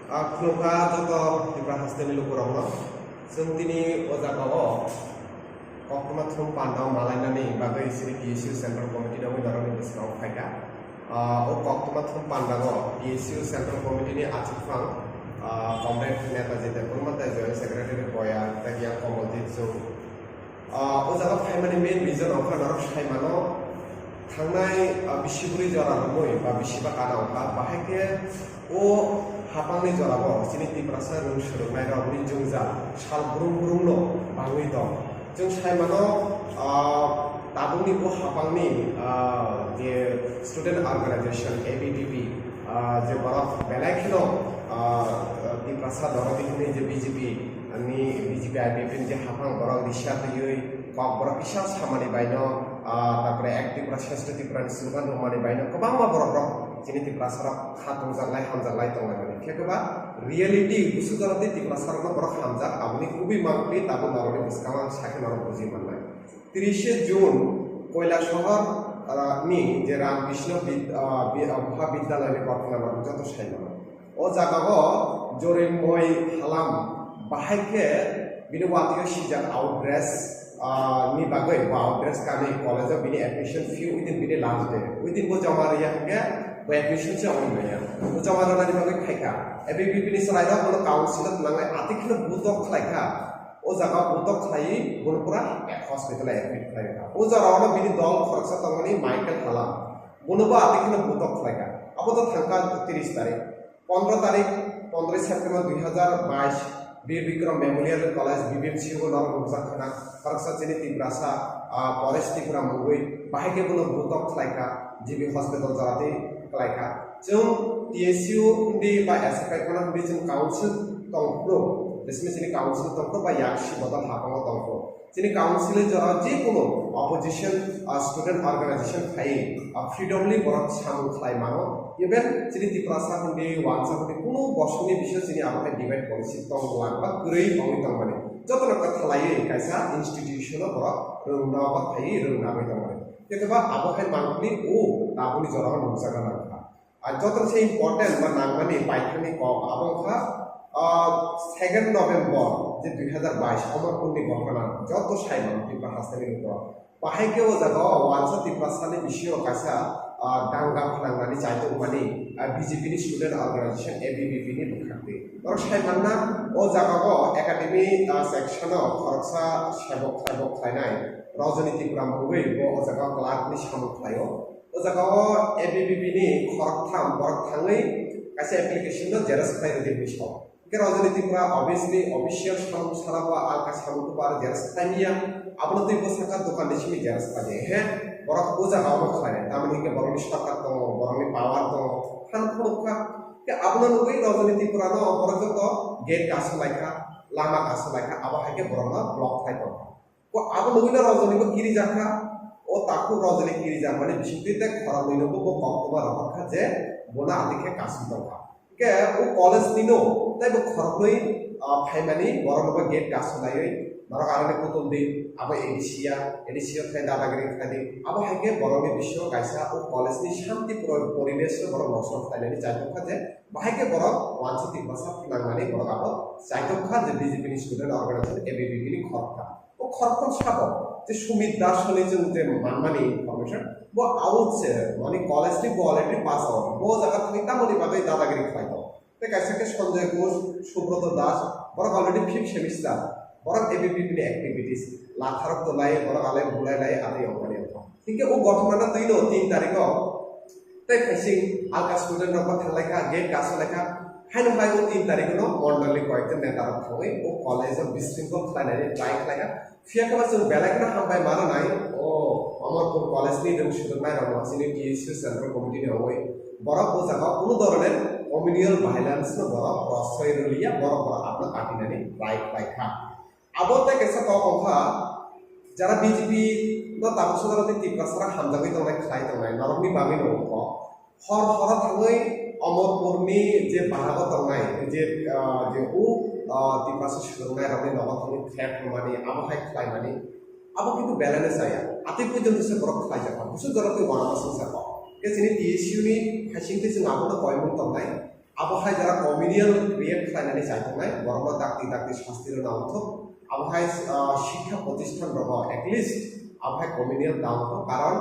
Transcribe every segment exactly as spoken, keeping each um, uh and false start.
Ah, khulumkha joto Tripura hasteni lukurokno. Chwng tini o jagao koktwma thum panda malainani bagwi chini T S U Central Committee ni norokni bwskango phaikha. Ah, o koktwma thum pandao T S U Central Committee ni achukphang, ah, Comrade Netaji Debbarma tei Joint Secretary Boya tei yang Komoldeep Chung. Ah, o jaga phaimani main reason wngkha norok saimano thangnai, ah, bisi bwrwi jora romwi ba bisi ba kana wngkha, bahai khe o hapangni jorao chini Tiprasa rwng swrwngnairokni jwngjal sal brum brumno bangwi tong. Chwng saimano, ah, tabukni o hapangni, ah, je student organization A B V P, ah, je borok belai kheno, ah, Tiprasa dorodi hwnwi je B J P ni, B J P I P F ni je hapang borok risa twiwi kok borok kisa samani baino, ah, tarpore Ek Tripura Shreshtha Tripura ni slogan rwmani baino kwbangma borok rok chini Tiprasa rok kha tongjaklai hamjaklai tonglaimani. Khe kwba reality busu jora tei Tiprasa rokno borok hamjak aboni kubui mangpili tabuk norokni bwskango ang sakhe norok buji mannai. Trishe June Koilasahar, ah, ni je Ram Krishna Bid-, ah, Bi-, ah, Mahabidyalaya ni koktwma norok joto saimano. O jagao Jorinmoi Halam bahai khe bini watwi sijak outdress, ah, ni bagwi bo outdress kanwi college o bini admission fee within bini last day. Within bo joma rwya hwnkhe bo admission se wngwi manya. Bo joma rwnani bagwi phaikha. A B V P ni chwrairok bono council o twnangnai atwi kheno butok khlaikha. O jaga butok khlaiwi bono pura hospital o admit khlaikha. O jora ono bini dol khoroksa tongmani Michael Halam. Bono bo atwi kheno butok khlaikha. Abo to thangkha tris tarik. Pondro tarik, pondroi September dui hazar bais, Bir Bikram Memorial College, B B M C o norok nukjak khna, khoroksa chini Tiprasa, ah, Paresh Tripura mungwi, bahai khe bono butok khlaikha, G B hospital jora twi khlaikha. Chwng T S U wngdi ba S F I kheno wngdi chwng council tongphuru, bising chini council tongphuru ba yaksi bodol hapango tongphuru. Chini council ni jora jekunu opposition, ah, student organization phai, ah, freedomly borok samung khlai mano. Even chini Tiprasa hwnwi wansa hwnwi kunu bosongni bisingo chini abo hai debate policy tong lang ba kwrwi tongwi tongmani. Jotono kwthalaiwi kaisa institution o borok rwngna ba phaiwi rwngna bai tongmani. Tei kwbang abo hai mangpili o tabukni jorao nukjakna nangkha. Ar joto se important ba nangmani paithakni kok abo wngkha, ah, second November je dui hazar bais Amarpurni ghotona joto saimano Tripura hasteni lukurok. Bahai khe o jaga o wansa Tiprasani bisingo kaisa, ah, danga phnangnani chaitokmani, ah, B J P ni student organization A B V P ni bwkhaktwi. Norok saimanna o jaga o academy, ah, section o khoroksa sebok khlaibok khlainai Rajani Tripura mungwi bo o jaga o clerk ni samung khlaio. O jaga o A B V P ni khoroktham borok thangwi kaisa application no xerox khlai rwdi hinwi sao. Hwnkhe Rajani Tripura obviously official samung sana ba alka samung tubu aro xerox khlai manya. Abono twi bwsakha dokan ni simi xerox khlai di. He, borok o jaga o khlai nai. Tamoni hwnkhe borokni sarkar tongo, borokni power tongo. Hano phunukha. Khe abono nugwi Rajani Tripura no borok joto gate kasu laikha, lama kasu laikha, abo hai khe borokno block khlai tongkha. Ko abo nugwino Rajani bo kirijakha, o takhuk Rajani kirijakmani bisingtwi tei khoroknwino bo, bo koktwma rohorkha je bono atwi khe kasing tongkha. Hwnkhe o college nino tei bo khoroknwi, ah, phaimani borokno bo gate kasu laiwi norok aroni kutung di, abo A D C ya, A D C o thai dadagiri khlai di, abo hai khe borokni bisingo kaisa o college ni shanti poro-, poribesh no borok nosto khlainani chaitokha je bahai khe borok wansa Tiprasa phnangmani borok abo chaitokha je B J P ni student organization A B V P ni khoroktham. O khoroktham sabo je Sumit Das hwnwi chwng je manmani information, bo out se, mani college ni bo already pass out, bo jaga thangwi tamoni bagwi dadagiri khlai tongo. Tei kaisa khe Sanjay Ghosh, Subroto Das, borok already fifth semester, borok A B V P ni activities, latharok to lai, borok alai bulai lai, atwi ongmani wngkha. Hinkhe o ghotona no twino tin tarikh o tei khaising alka student rok bo thanglaikha, gate kasu laikha. Haino hai o tin tarikh no mondol ni koyekta neta rok thangwi o college o bisingtwi khlainani try khlaikha. Phiya khe ba chwng belai kheno hambai mano nai, o Amarpur college ni nwng swrwngnai rok no chini T S U Central Committee ni ongwi borok o jaga o kunu dhoroner communal violence no borok prosroy rwliya, borok borok abono katinani try khlaikha. Abo tei kaisa kok wngkha, jara B J P no tabuk sodaro tei Tiprasa rok hamjagwi tongnai khlai tongnai norokni bagwi no wngkha. Hor horo thangwi Amarpurni je bahago tongnai, je, ah, je u, ah, Tiprasa swrwngnai rokni nogo thangwi threat rwmani, abo hai khlaimani, abo kintu belai no chaya. Atwi poito se borok khlaijakma, busu jora twi uanama singsa kok. Khe chini T S U ni haising twi chwng abono koimung tongnai. Abo hai jora communal react khlainani chaitongnai, borokno dakti dakti sasti rwna wngthok. Abo hai, ah, shikha protisthan rogo at least abo hai communal da wngthok, karon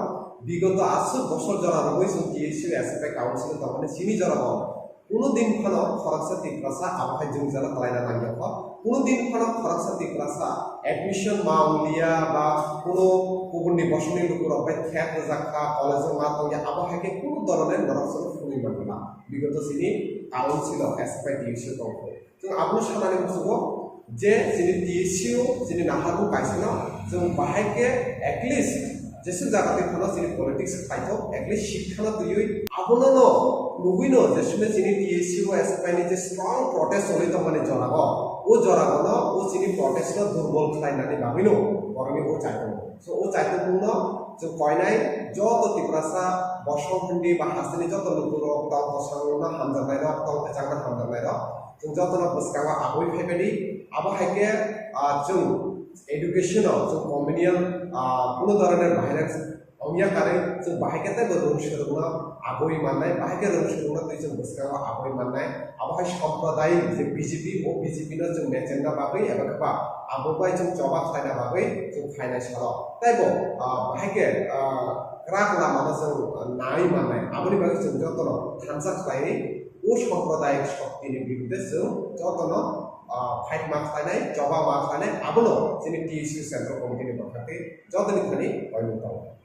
bigoto aswk bosor jora rwgwi chwng T S C o S F I council tongmani sini jorao kuno din phano khoroksa Tiprasa abo hai jwngjala kwlaina nangya kho. Kuno din phano khoroksa Tiprasa admission ma wngya ba kuno kubunni bosongni lukurok bai thep rwjak kha, college-o ma tongya, abo hai khe kuno dhoroner norok chwng phunui manliya. Bigoto chini council-o S F I T S C-o tongkho. Chwng abono sanani muchungo je chini T S C-o chini naharmung kaisano chwng bahai khe at least jeswk jaga twi phano chini politics khlaithok, at least sikthano twiwi abono no nugwino jeswkno chini T S C-o S F I ni je strong protest choli tongmani jorao, o jorao no o chini protest no durbol khlainani bagwino borokni o chaitongo. So, o chaitonmungno chwng koinai joto Tiprasa bosong hindi ba hasteni joto lukurok tong bosongno hamjaknairok, tong kwchangno hamjaknairok, chwng jotono bwskango abui phaibaidi. Abo hai khe, ah, chwng education-o chwng communal, ah, kuno dhoroner violence wngya karwi chwng bahai khe teibo rwng swrwngno abui mannai, bahai khe rwng swrwngno twi chwng bwskango abui mannai. Abo hai sampradayik je B J P, o B J P no chwng mechenna bagwi eba khe ba abo bai chwng choba khlaina bagwi chwng phainai salo. Teibo, ah, bahai khe, ah, kwrak lamano chwng, ah, nai mannai. Aboni bagwi chwng jotono thansa khlaiwi o sampradayik shoktini birudde chwng jotono, ah, fight ma khlainai, choba ma khlainai. Abono chini T S C Central Committee ni bwkhak twi jotoni thani koimung tongo.